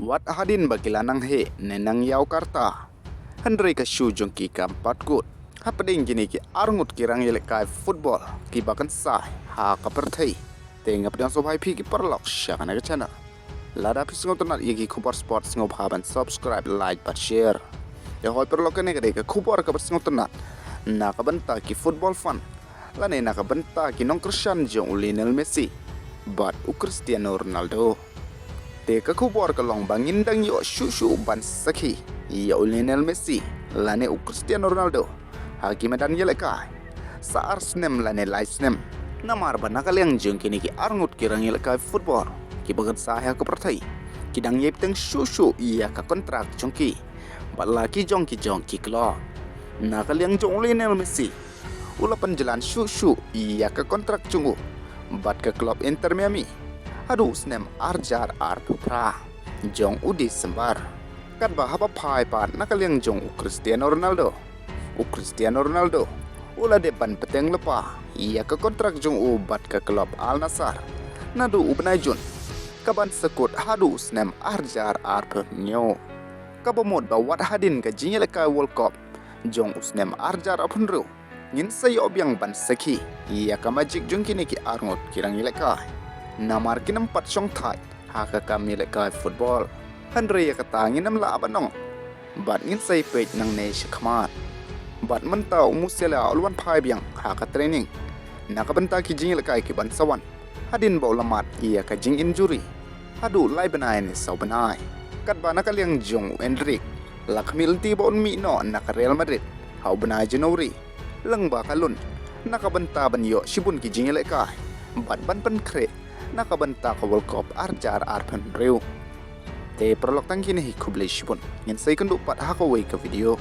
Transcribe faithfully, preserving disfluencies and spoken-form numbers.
Wat hadien ba ki la nang heh ne nang ïaw ka rta, hynrei ka shu jong ki kam pat kut. Hapdeng kine ki arngut ki rangïalehkai football kiba kynsai ha ka pyrthei. Te nga pdiang sngewbha ïa phi ki paralok sha kane ka channel. Lada phi sngewtynnat ïa ki khubor sport sngewbha ban subscribe, like bad share. Te hoi paralok, kane ka dei ka khubor kaba sngewtynnat na ka bynta ki football fan lane na ka bynta ki nongkyrshan jong u Lionel Messi bad u Cristiano Ronaldo. Te ka khubor ka long ba ngin dang ïoh shuh shuh ban sakhi ïa u Lionel Messi lane u Cristiano Ronaldo ha ki madan ïalehkai sa ar snem lane lai snem. Namar ba na ka liang jong kine ki arngut ki rangïalehkai football kiba kynsai ha ka pyrthei, ki dang ïai bteng shuh shuh ïa ka kontrak jong ki bad la ki jong ki jong ki klub. Na ka liang jong u Lionel Messi, u la pynjlan shuh shuh ïa ka kontrak jong u bad ka klub Inter Miami haduh u snem ar hajar arphew phra jong u December. Katba haba phai pat na ka liang jong u Cristiano Ronaldo, u Cristiano Ronaldo u la dep ban bteng lypa ïa ka kontrak jong u bad ka klub Al Nassr naduh u bnai Jun kaban sa kut haduh u snem ar hajar arphew hynñiew. Kaba mut ba wat hadien ka jingïalehkai World Cup jong u snem ar hajar arphew hynriew, ngin sa ïoh biang ban sakhi ïa ka magic jong kine ki arngut ki rangïalehkai. Namar kin ym pat shongthait ha ka kam ïalehkai football, hynrei ïa kata ngin ym lah ban ong. Bad ngin sa ïa peit nangne shakhmat. Bad mynta u Musiala u la wan phai biang ha ka training na ka bynta ki jingïalehkai kiban sa wan hadien ba u la mad ïa ka jinginjury haduh lai bnai ne saw bnai. Katba na ka liang jong u Endrick, la khmih lynti ba un mih noh na ka Real Madrid ha u bnai January lyngba ka loan na ka bynta ban ïoh shibun ki jingïalehkai bad ban pynkhreh na ka bynta ka World Cup ar hajar arphew hynriew. Te paralok, tang kine hi, khublei shibun. Ngin sa ïakynduh pat ha kawei ka video.